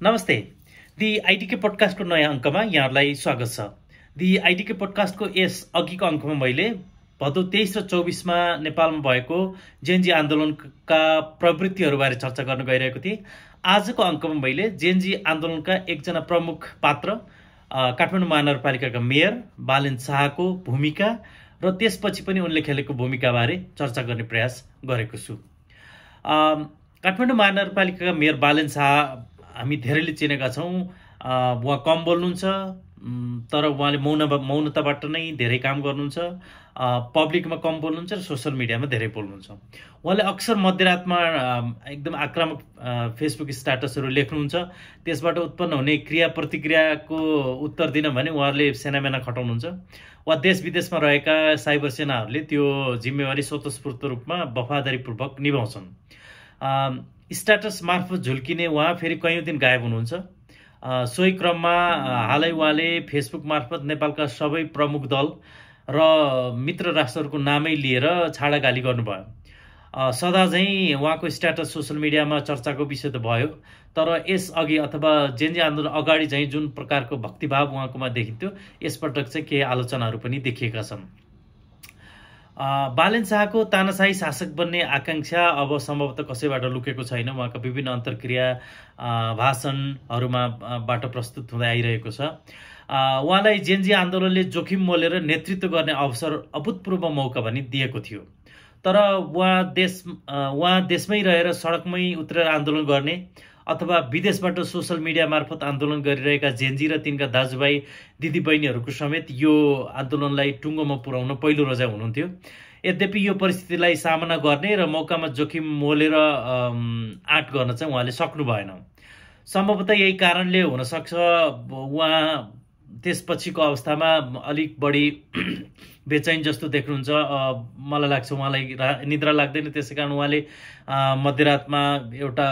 नमस्ते। दि आइटिके पोडकास्टको नयाँ अङ्कमा यहाँहरूलाई स्वागत छ। दि आइटिके पोडकास्टको यस अघिको अङ्कमा मैले भदौ 23 र 24मा नेपालमा भएको जेएनजी आन्दोलनका प्रवृत्तिहरूबारे चर्चा गर्न गइरहेको थिएँ। आजको अङ्कमा मैले जेएनजी आन्दोलनका एकजना प्रमुख पात्र काठमाडौँ महानगरपालिकाका मेयर बालेन शाहको भूमिका र त्यसपछि पनि उनले खेलेको भूमिकाबारे चर्चा गर्ने प्रयास गरेको छु। काठमाडौँ महानगरपालिकाका मेयर बालेन शाह हामी धेरैले चिनेका छौँ। उहाँ कम बोल्नुहुन्छ, तर उहाँले मौनताबाट नै धेरै काम गर्नुहुन्छ। पब्लिकमा कम बोल्नुहुन्छ र सोसल मिडियामा धेरै बोल्नुहुन्छ। उहाँले अक्सर मध्यरातमा एकदम आक्रामक फेसबुक स्ट्याटसहरू लेख्नुहुन्छ। त्यसबाट उत्पन्न हुने क्रिया प्रतिक्रियाको उत्तर दिन भने उहाँहरूले सेनामेना खटाउनुहुन्छ। वा देश विदेशमा रहेका साइबर सेनाहरूले त्यो जिम्मेवारी स्वतस्फूर्त रूपमा वफादारीपूर्वक निभाउँछन्। स्ट्याटस मार्फत झुल्किने उहाँ फेरि कैयौँ दिन गायब हुनुहुन्छ। सोही क्रममा हालै उहाँले फेसबुक मार्फत नेपालका सबै प्रमुख दल र मित्र राष्ट्रहरूको नामै लिएर छाडागाली गर्नुभयो। सदा झैँ उहाँको स्ट्याटस सोसल मिडियामा चर्चाको विषय त भयो, तर यसअघि अथवा जेएनजी आन्दोलन अगाडि चाहिँ जुन प्रकारको भक्तिभाव उहाँकोमा देखिन्थ्यो, यसपटक चाहिँ केही आलोचनाहरू पनि देखिएका छन्। बालेन शाहको तानाशाही शासक बन्ने आकांक्षा अब सम्भवतः कसैबाट लुकेको छैन। उहाँका विभिन्न अन्तर्क्रिया भाषणहरूमा बाट प्रस्तुत हुँदै आइरहेको छ। उहाँलाई जेएनजी आन्दोलनले जोखिम मोलेर नेतृत्व गर्ने अवसर अभूतपूर्व मौका पनि दिएको थियो। तर उहाँ देशमै रहेर सडकमै उत्रेर आन्दोलन गर्ने अथवा विदेशबाट सोसल मिडिया मार्फत आन्दोलन गरिरहेका जेएनजी र तिनका दाजुभाइ दिदीबहिनीहरूको समेत यो आन्दोलनलाई टुङ्गोमा पुर्याउन पहिलो रजाइ हुनुहुन्थ्यो। यद्यपि यो परिस्थितिलाई सामना गर्ने र मौकामा जोखिम मोलेर आँट गर्न चाहिँ उहाँले सक्नु भएन। सम्भवतः यही कारणले हुनसक्छ उहाँ त्यसपछिको अवस्थामा अलिक बढी बेचैन जस्तो देख्नुहुन्छ। मलाई लाग्छ उहाँलाई निद्रा लाग्दैन, त्यसै कारण उहाँले मध्यरातमा एउटा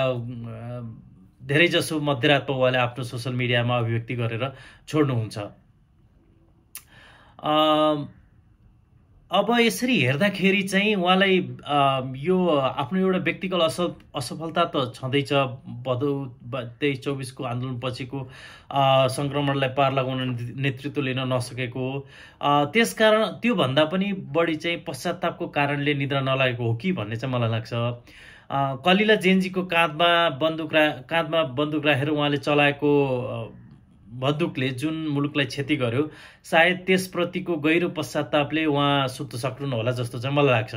धेरैजसो मध्यरातमा उहाँले आफ्नो सोसल मिडियामा अभिव्यक्ति गरेर छोड्नुहुन्छ। अब यसरी हेर्दाखेरि चाहिँ उहाँलाई यो आफ्नो एउटा व्यक्तिगत असफलता त छँदैछ। भदौ 23-24को आन्दोलन पछिको सङ्क्रमणलाई पार लगाउन नेतृत्व लिन नसकेको, त्यसकारण त्योभन्दा पनि बढी चाहिँ पश्चातापको कारणले निद्रा नलागेको हो कि भन्ने चाहिँ मलाई लाग्छ। कलिला जेएनजीको काँधमा बन्दुक राखेर उहाँले चलाएको बन्दुकले जुन मुलुकलाई क्षति गर्यो, सायद त्यसप्रतिको गहिरो पश्चातापले उहाँ सुत्न सक्नु होला जस्तो चाहिँ मलाई लाग्छ।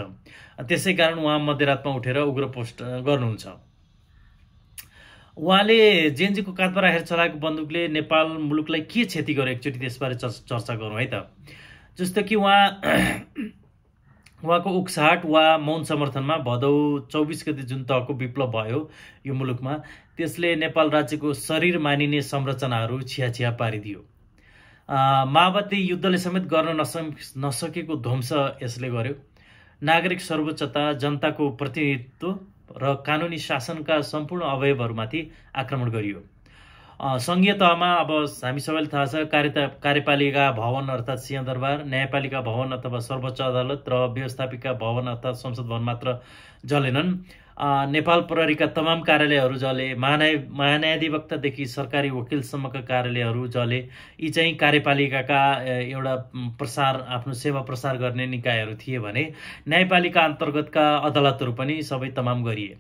त्यसै कारण उहाँ मध्यरातमा उठेर उग्र पोस्ट गर्नुहुन्छ। उहाँले जेएनजीको काँधमा राखेर चलाएको बन्दुकले नेपाल मुलुकलाई के क्षति गर्यो, एकचोटि त्यसबारे चर्चा गरौँ है त। जस्तो कि उहाँको उक्साहट वा मौन समर्थनमा भदौ 24 गते जुन तहको विप्लव भयो यो मुलुकमा, त्यसले नेपाल राज्यको शरीर मानिने संरचनाहरू छिया पारिदियो। माओवादी युद्धले समेत गर्न नसकेको ध्वंस यसले गर्यो। नागरिक सर्वोच्चता, जनताको प्रतिनिधित्व र कानुनी शासनका सम्पूर्ण अवयवहरूमाथि आक्रमण गरियो। सङ्घीय तहमा अब हामी सबैले थाहा छ कार्यपालिका भवन अर्थात् सिंहदरबार, न्यायपालिका भवन अथवा सर्वोच्च अदालत र व्यवस्थापिका भवन अर्थात् संसद भवन मात्र जलेनन्। नेपाल प्रहरीका तमाम कार्यालयहरू जले। महान्यायाधिवक्तादेखि सरकारी वकिलसम्मका कार्यालयहरू जले। यी चाहिँ कार्यपालिकाका एउटा आफ्नो सेवा प्रसार गर्ने निकायहरू थिए भने न्यायपालिका अन्तर्गतका अदालतहरू पनि सबै तमाम गरिए।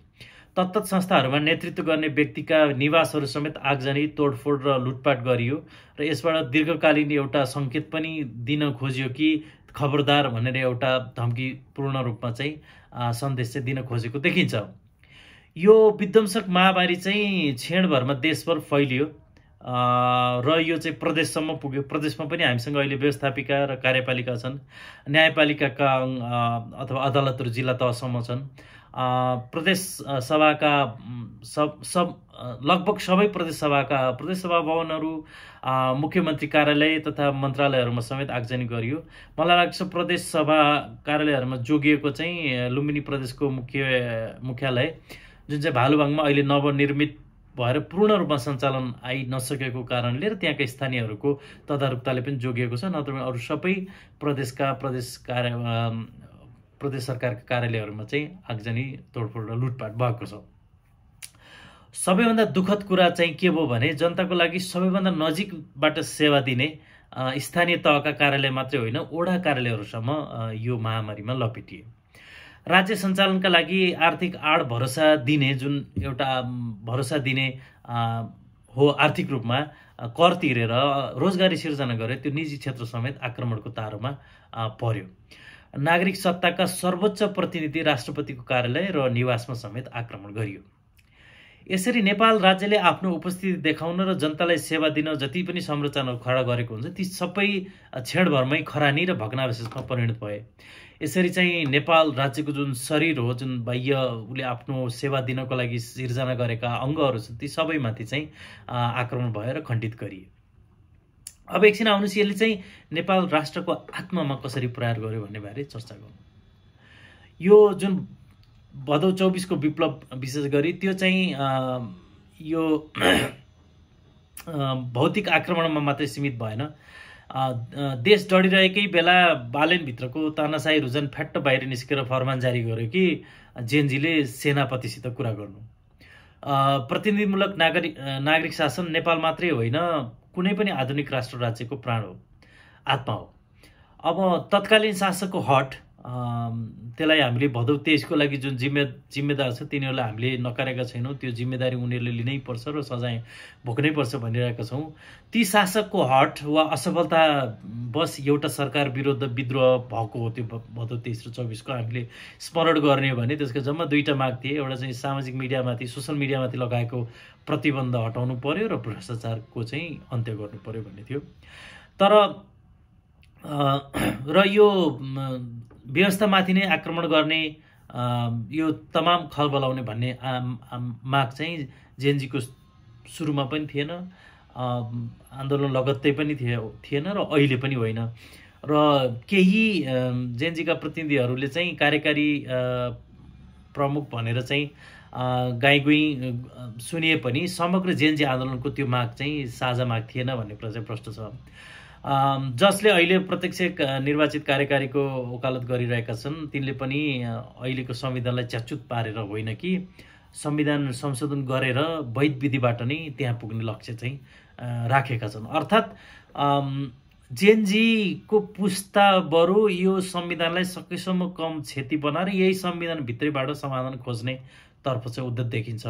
तत्त संस्थाहरूमा नेतृत्व गर्ने व्यक्तिका निवासहरू समेत आगजनी, तोडफोड र लुटपाट गरियो र यसबाट दीर्घकालीन एउटा सङ्केत पनि दिन खोजियो कि खबरदार भनेर एउटा धम्कीपूर्ण रूपमा चाहिँ सन्देश चाहिँ दिन खोजेको देखिन्छ। यो विध्वंसक महामारी चाहिँ क्षणभरमा देशभर फैलियो र यो चाहिँ प्रदेशसम्म पुग्यो। प्रदेशमा पनि हामीसँग अहिले व्यवस्थापिका र कार्यपालिका छन्। न्यायपालिकाका अथवा अदालतहरू जिल्ला तहसम्म छन्। प्रदेश सभाका लगभग सबै प्रदेश सभा भवनहरू, मुख्यमन्त्री कार्यालय तथा मन्त्रालयहरूमा समेत आगजनी गरियो। मलाई लाग्छ प्रदेश सभा कार्यालयहरूमा जोगिएको चाहिँ लुम्बिनी प्रदेशको मुख्यालय जुन चाहिँ भालुबाङमा अहिले नवनिर्मित भएर पूर्ण रूपमा सञ्चालन नसकेको कारणले र त्यहाँका स्थानीयहरूको तदारुकताले पनि जोगिएको छ। नत्र अरू सबै प्रदेश सरकारका कार्यालयहरूमा चाहिँ आगजनी, तोडफोड र लुटपाट भएको छ। सबैभन्दा दुःखद कुरा चाहिँ के भयो भने जनताको लागि सबैभन्दा नजिकबाट सेवा दिने स्थानीय तहका कार्यालय मात्रै होइन वडा कार्यालयहरूसम्म यो महामारीमा लपेटिए। राज्य सञ्चालनका लागि आर्थिक आड भरोसा दिने जुन एउटा भरोसा दिने हो आर्थिक रूपमा कर तिरेर रोजगारी सिर्जना गरे त्यो निजी क्षेत्र समेत आक्रमणको तारोमा पर्यो। नागरिक सत्ताका सर्वोच्च प्रतिनिधि राष्ट्रपतिको कार्यालय र निवासमा समेत आक्रमण गरियो। यसरी नेपाल राज्यले आफ्नो उपस्थिति देखाउन र जनतालाई सेवा दिन जति पनि संरचनाहरू खडा गरेको हुन्छ ती सबै क्षणभरमै खरानी र भग्नावशेषमा परिणत भए। यसरी चाहिँ नेपाल राज्यको जुन शरीर हो, जुन बाह्य उसले आफ्नो सेवा दिनको लागि सिर्जना गरेका अङ्गहरू छन् ती सबैमाथि चाहिँ आक्रमण भयो र खण्डित गरिए। अब एकछिन आउनुहोस् यसले चाहिँ नेपाल राष्ट्रको आत्मामा कसरी प्रहार गर्यो भन्ने बारे चर्चा गरौँ। यो जुन भदौ 24 को विप्लव विशेष गरी त्यो चाहिँ यो भौतिक आक्रमणमा मात्रै सीमित भएन। देश डढिरहेकै बेला बालेनभित्रको तानाशाही रुझान फ्याट्ट बाहिर निस्केर फरमान जारी गर्यो कि जेनजीले सेनापतिसित कुरा गर्नु। प्रतिनिधिमूलक नागरिक शासन नेपाल मात्रै होइन कुनै पनि आधुनिक राष्ट्र राज्यको प्राण हो, आत्मा हो। अब तत्कालीन शासकको हट त्यसलाई हामीले भदौ 23 को लागि जुन जिम्मेदार छ तिनीहरूलाई हामीले नकारेका छैनौँ। त्यो जिम्मेदारी उनीहरूले लिनै पर्छ र सजाय भोग्नै पर्छ भनिरहेका छौँ। ती शासकको हट वा असफलता बस एउटा सरकार विरुद्ध विद्रोह भएको हो। त्यो भदौ 23 र 24 को हामीले स्मरण गर्ने हो भने त्यसको जम्मा दुईटा माग थिए। एउटा चाहिँ सामाजिक मिडियामाथि सोसल मिडियामाथि लगाएको प्रतिबन्ध हटाउनु पर्यो र भ्रष्टाचारको चाहिँ अन्त्य गर्नु पर्यो भन्ने थियो। तर र यो व्यवस्थामाथि नै आक्रमण गर्ने यो तमाम खलबलाउने भन्ने माग चाहिँ जेनजीको सुरुमा पनि थिएन, आन्दोलन लगत्तै पनि थिएन र अहिले पनि होइन। र केही जेनजीका प्रतिनिधिहरूले चाहिँ कार्यकारी प्रमुख भनेर चाहिँ गाईगुई सुनिए पनि समग्र जेनजी आन्दोलनको त्यो माग चाहिँ साझा माग थिएन भन्ने कुरा चाहिँ प्रश्न छ। जसले अहिले प्रत्यक्ष निर्वाचित कार्यकारीको वकालत गरिरहेका छन् तिनले पनि अहिलेको संविधानलाई च्याचुत पारेर होइन कि संविधान संशोधन गरेर वैध विधिबाट नै त्यहाँ पुग्ने लक्ष्य चाहिँ राखेका छन्। अर्थात् जेनजीको पुस्ता बरु यो संविधानलाई सकेसम्म कम क्षति बनाएर यही संविधानभित्रैबाट समाधान खोज्ने तर्फ चाहिँ उद्यत देखिन्छ।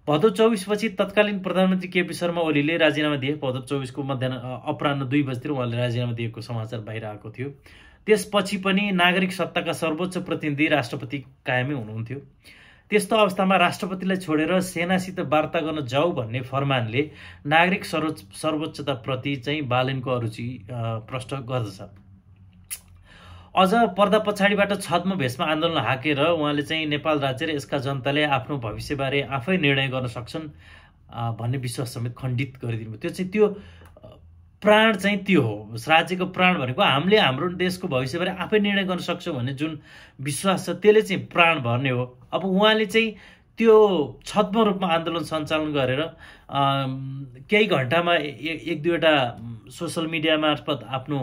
भदौ 24 पछि तत्कालीन प्रधानमन्त्री केपी शर्मा ओलीले राजीनामा दिए। भदौ 24 को अपराह्न 2 बजीतिर उहाँले राजीनामा दिएको समाचार बाहिर आएको थियो। त्यसपछि पनि नागरिक सत्ताका सर्वोच्च प्रतिनिधि राष्ट्रपति कायमै हुनुहुन्थ्यो। त्यस्तो अवस्थामा राष्ट्रपतिलाई छोडेर सेनासित वार्ता गर्न जाऊ भन्ने फरमानले नागरिक सर्वोच्चताप्रति चाहिँ बालेनको अरुचि प्रष्ट गर्दछ। अझ पर्दा पछाडिबाट छद्म भेषमा आन्दोलन हाकेर उहाँले चाहिँ नेपाल राज्य र यसका जनताले आफ्नो भविष्यबारे आफै निर्णय गर्न सक्छन् भन्ने विश्वास समेत खण्डित गरिदिनु। त्यो चाहिँ त्यो प्राण चाहिँ त्यो हो। राज्यको प्राण भनेको हामीले हाम्रो देशको भविष्यबारे आफै निर्णय गर्न सक्छौँ भन्ने जुन विश्वास छ त्यसले चाहिँ प्राण भर्ने हो। अब उहाँले चाहिँ त्यो छद्म रूपमा आन्दोलन सञ्चालन गरेर केही घण्टामा एक दुईवटा सोसल मिडिया मार्फत आफ्नो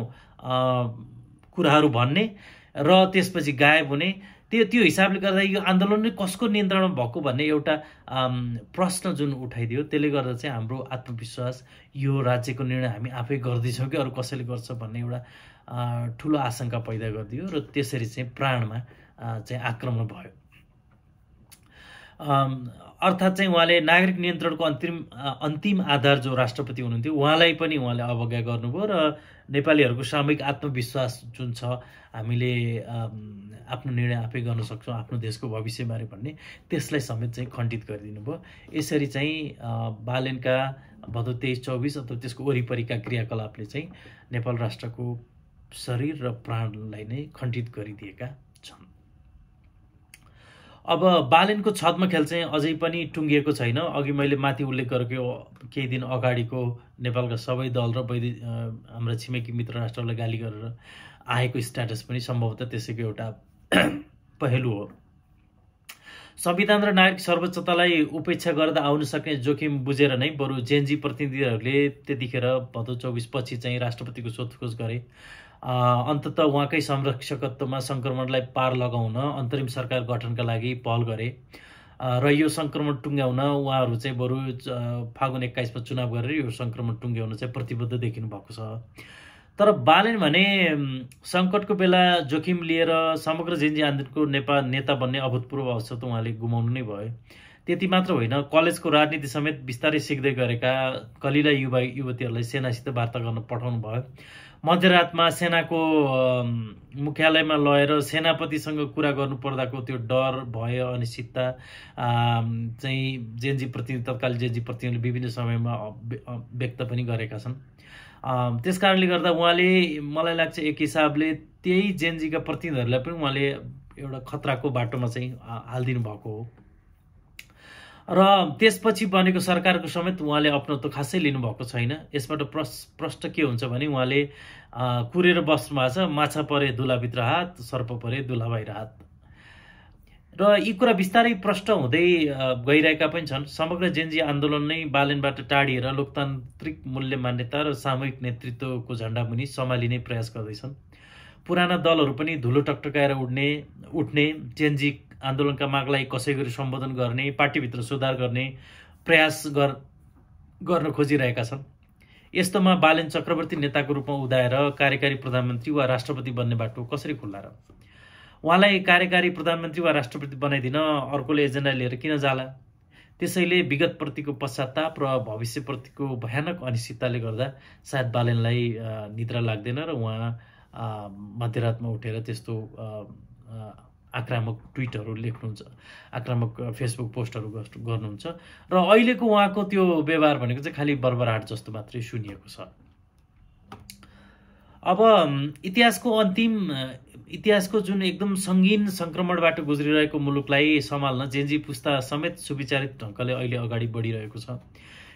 कुराहरू भन्ने र त्यसपछि गायब हुने त्यो हिसाबले गर्दा यो आन्दोलन नै कसको नियन्त्रणमा भएको भन्ने एउटा प्रश्न जुन उठाइदियो त्यसले गर्दा चाहिँ हाम्रो आत्मविश्वास यो राज्यको निर्णय हामी आफै गर्दैछौँ कि अरू कसैले गर्छ भन्ने एउटा ठुलो आशंका पैदा गरिदियो र त्यसरी चाहिँ प्राणमा चाहिँ आक्रमण भयो। अर्थात् चाहिँ उहाँले नागरिक नियन्त्रणको अन्तिम आधार जो राष्ट्रपति हुनुहुन्थ्यो उहाँलाई पनि उहाँले अवज्ञा गर्नुभयो र नेपालीहरूको सामूहिक आत्मविश्वास जुन छ हामीले आफ्नो निर्णय आफै गर्न सक्छौँ आफ्नो देशको भविष्यबारे भन्ने त्यसलाई समेत चाहिँ खण्डित गरिदिनु भयो। यसरी चाहिँ बालेनका भदौ 23-24 अथवा त्यसको वरिपरिका क्रियाकलापले चाहिँ नेपाल राष्ट्रको शरीर र प्राणलाई नै खण्डित गरिदिएका छन्। अब बालेनको छद्म खेल चाहिँ अझै पनि टुङ्गिएको छैन। अघि मैले माथि उल्लेख गरेको केही दिन अगाडिको नेपालका सबै दल र हाम्रा छिमेकी मित्र राष्ट्रहरूलाई गाली गरेर आएको स्ट्याटस पनि सम्भवतः त्यसैको एउटा पहलु हो। संविधान र नागरिक सर्वोच्चतालाई उपेक्षा गर्दा आउन सक्ने जोखिम बुझेर नै बरु जेनजी प्रतिनिधिहरूले त्यतिखेर भदौ 24 पछि चाहिँ राष्ट्रपतिको सोधखोज गरे। अन्ततः उहाँकै संरक्षकत्वमा संक्रमणलाई पार लगाउन अन्तरिम सरकार गठनका लागि पहल गरे र यो सङ्क्रमण टुङ्ग्याउन उहाँहरू चाहिँ बरु फागुन 21 मा चुनाव गरेर यो सङ्क्रमण टुङ्ग्याउन चाहिँ प्रतिबद्ध देखिनु भएको छ। तर बालेन भने सङ्कटको बेला जोखिम लिएर समग्र जेन्जी आन्दोलनको नेता बन्ने अभूतपूर्व अवसर त उहाँले गुमाउनु नै भयो। त्यति मात्र होइन, कलेजको राजनीति समेत बिस्तारै सिक्दै गरेका कलिला युवा युवतीहरूलाई सेनासित वार्ता गर्न पठाउनु भयो। मध्यरातमा सेनाको मुख्यालयमा लगेर सेनापतिसँग कुरा गर्नु पर्दाको त्यो डर, भय, अनिश्चितता चाहिँ तत्कालीन जेन्जी प्रतिनिधिले विभिन्न समयमा व्यक्त पनि गरेका छन्। त्यस कारणले गर्दा उहाँले मलाई लाग्छ एक हिसाबले त्यही जेन्जीका प्रतिनिधिहरूलाई पनि उहाँले एउटा खतराको बाटोमा चाहिँ हालिदिनु भएको हो। र त्यसपछि बनेको सरकारको समेत उहाँले अपनत्व खासै लिनुभएको छैन। यसबाट प्रश्न के हुन्छ भने उहाँले कुरेर बस्नु भएको छ, माछा परे दुलाभित्र हात, सर्प परे दुला बाहिर हात। र यी कुरा बिस्तारै प्रष्ट हुँदै गइरहेका पनि छन्। समग्र जेन्जी आन्दोलन नै बालेनबाट टाढिएर लोकतान्त्रिक मूल्य मान्यता र सामूहिक नेतृत्वको झण्डा मुनि सम्हालिने प्रयास गर्दैछन्। पुराना दलहरू पनि धुलो टकटकाएर उठ्ने जेन्जी आन्दोलनका मागलाई कसै गरी सम्बोधन गर्ने, पार्टीभित्र सुधार गर्ने प्रयास गर्न खोजिरहेका छन्। यस्तोमा बालेन चक्रवर्ती नेताको रूपमा उदाएर कार्यकारी प्रधानमन्त्री वा राष्ट्रपति बन्ने बाटो कसरी खुल्ला र? उहाँलाई कार्यकारी प्रधानमन्त्री वा राष्ट्रपति बनाइदिन अर्कोले एजेन्डा लिएर किन जाला? त्यसैले विगतप्रतिको पश्चाताप र भविष्यप्रतिको भयानक अनिश्चितताले गर्दा सायद बालेनलाई निद्रा लाग्दैन र उहाँ मध्यरातमा उठेर त्यस्तो आक्रामक ट्विटहरू लेख्नुहुन्छ, आक्रामक फेसबुक पोस्टहरू गर्नुहुन्छ। र अहिलेको उहाँको त्यो व्यवहार भनेको चाहिँ खालि बर्बराहट जस्तो मात्रै सुनिएको छ। अब इतिहासको जुन एकदम सङ्गीन सङ्क्रमणबाट गुज्रिरहेको मुलुकलाई सम्हाल्न जेन्जी पुस्ता समेत सुविचारित ढङ्गले अहिले अगाडि बढिरहेको छ।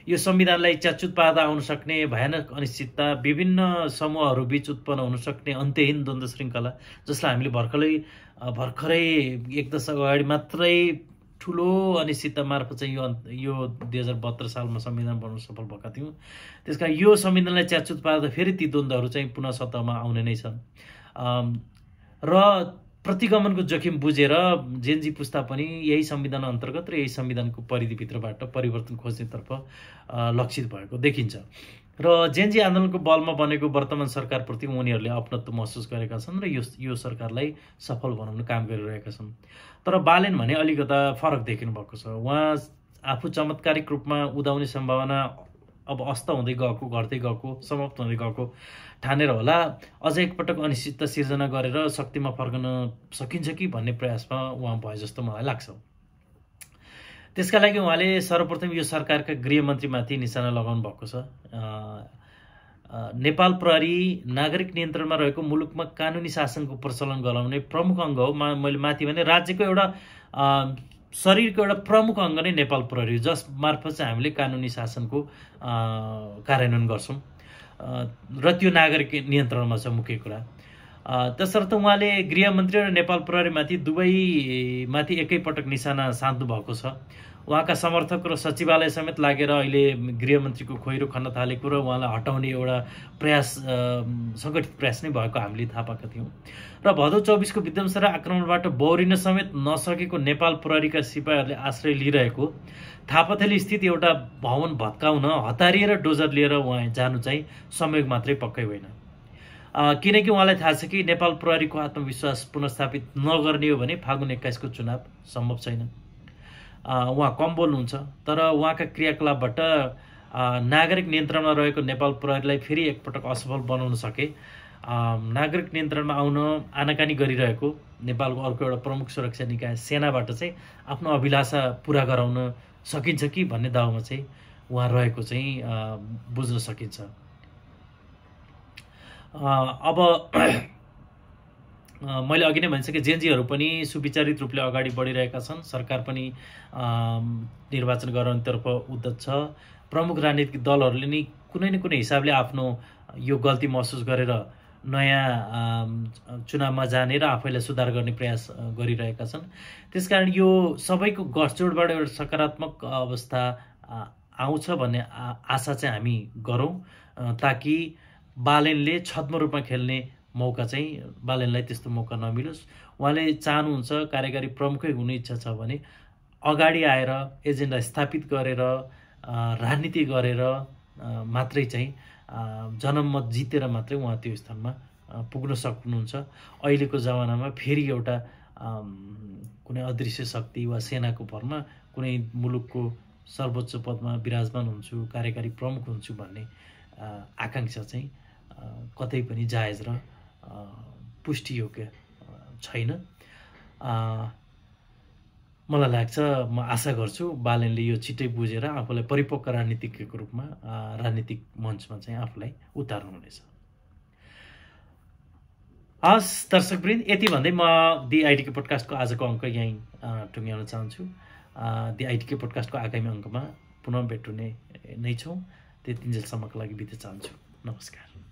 यो संविधानलाई च्याचुत पार्दा आउन सक्ने भयानक अनिश्चितता, विभिन्न समूहहरू बीच उत्पन्न हुन सक्ने अन्त्यहीन द्वन्द्व श्रृङ्खला, जसलाई हामीले भर्खरै एक दशक अगाडि मात्रै ठुलो अनिश्चितता मार्फत चाहिँ यो 2072 सालमा संविधान बनाउन सफल भएका थियौँ। त्यसका यो संविधानलाई च्याचुत पार्दा फेरि ती द्वन्द्वहरू चाहिँ पुनः सतहमा आउने नै छन्। र प्रतिगमनको जोखिम बुझेर जेन्जी पुस्ता पनि यही संविधान अन्तर्गत र यही संविधानको परिधिभित्रबाट परिवर्तन खोज्नेतर्फ लक्षित भएको देखिन्छ। र जेन्जी आन्दोलनको बलमा बनेको वर्तमान सरकारप्रति उनीहरूले अपनत्व महसुस गरेका छन् र यो सरकारलाई सफल बनाउन काम गरिरहेका छन्। तर बालेन भने अलिकता फरक देखिनु भएको छ। उहाँ आफू चमत्कारिक रूपमा उदाउने सम्भावना अब अस्त हुँदै गएको, घट्दै गएको, समाप्त हुँदै गएको ठानेर होला अझ एकपटक अनिश्चितता सिर्जना गरेर शक्तिमा फर्कन सकिन्छ कि भन्ने प्रयासमा उहाँ भए जस्तो मलाई लाग्छ। त्यसका लागि उहाँले सर्वप्रथम यो सरकारका गृहमन्त्रीमाथि निशाना लगाउनु भएको छ। नेपाल प्रहरी नागरिक नियन्त्रणमा रहेको मुलुकमा कानुनी शासनको प्रचलन गराउने प्रमुख अङ्ग हो। मैले माथि भने राज्यको एउटा शरीरको एउटा प्रमुख अङ्ग नै नेपाल प्रहरी हो, जस मार्फत चाहिँ हामीले कानुनी शासनको कार्यान्वयन गर्छौँ र त्यो नागरिक नियन्त्रणमा छ मुख्य कुरा। त्यसर्थ उहाँले गृहमन्त्री र नेपाल प्रहरीमाथि दुवैमाथि एकैपटक निशाना साध्नु भएको छ। उहाँका समर्थक र सचिवालय समेत लागेर अहिले गृहमन्त्रीको खोइरो खन्न थालेको र उहाँलाई हटाउने एउटा प्रयास, सङ्गठित प्रयास नै भएको हामीले थाहा पाएका थियौँ। र भदौ 24 को विध्वंस र आक्रमणबाट बौरिन समेत नसकेको नेपाल प्रहरीका सिपाहीहरूले आश्रय लिइरहेको थापाथली स्थित एउटा भवन भत्काउन हतारिएर डोजर लिएर उहाँ जानु चाहिँ संयोग मात्रै पक्कै होइन। किनकि उहाँलाई थाहा छ कि नेपाल प्रहरीको आत्मविश्वास पुनर्स्थापित नगर्ने हो भने फागुन 21 को चुनाव सम्भव छैन। उहाँ कम बोल्नुहुन्छ, तर उहाँका क्रियाकलापबाट नागरिक नियन्त्रणमा रहेको नेपाल प्रहरीलाई फेरि एकपटक असफल बनाउन सके। नागरिक नियन्त्रणमा आनाकानी गरिरहेको नेपालको अर्को एउटा प्रमुख सुरक्षा निकाय सेनाबाट चाहिँ आफ्नो अभिलाषा पुरा गराउन सकिन्छ कि भन्ने दाउमा चाहिँ उहाँ रहेको चाहिँ बुझ्न सकिन्छ। अब मैले अघि नै भनिसकेँ, जेन्जीहरू पनि सुविचारित रूपले अगाडि बढिरहेका छन्। सरकार पनि निर्वाचन गराउनेतर्फ उद्धत छ। प्रमुख राजनीतिक दलहरूले नि कुनै न कुनै हिसाबले आफ्नो यो गल्ती महसुस गरेर नयाँ चुनावमा जाने र आफैलाई सुधार गर्ने प्रयास गरिरहेका छन्। त्यसकारण यो सबैको गठजोडबाट एउटा सकारात्मक अवस्था आउँछ भन्ने आशा चाहिँ हामी गरौँ, ताकि बालेनले छद्म रूपमा खेल्ने मौका चाहिँ बालेनलाई त्यस्तो मौका नमिलोस्। उहाँले चाहनुहुन्छ कार्यकारी प्रमुखै हुने इच्छा छ भने अगाडि आएर एजेन्डा स्थापित गरेर राजनीति गरेर मात्रै चाहिँ जनमत जितेर मात्रै उहाँ त्यो स्थानमा पुग्न सक्नुहुन्छ। अहिलेको जमानामा फेरि एउटा कुनै अदृश्य शक्ति वा सेनाको भरमा कुनै मुलुकको सर्वोच्च पदमा विराजमान हुन्छु, कार्यकारी प्रमुख हुन्छु भन्ने आकाङ्क्षा चाहिँ कतै पनि जायज र पुष्टियोग्य छैन। मलाई लाग्छ, म आशा गर्छु बालेनले यो छिट्टै बुझेर आफूलाई परिपक्व राजनीतिज्ञको रूपमा राजनीतिक मञ्चमा चाहिँ आफूलाई उतार्नुहुनेछ। हस् दर्शकवृन्द, यति भन्दै म दि आइटिके पोडकास्टको आजको अङ्क यहीँ टुङ्ग्याउन चाहन्छु। दि आइटिके पोडकास्टको आगामी अङ्कमा पुनः भेट हुने नै छौँ। त्यतिन्जेलसम्मको लागि बिदा चाहन्छु। नमस्कार।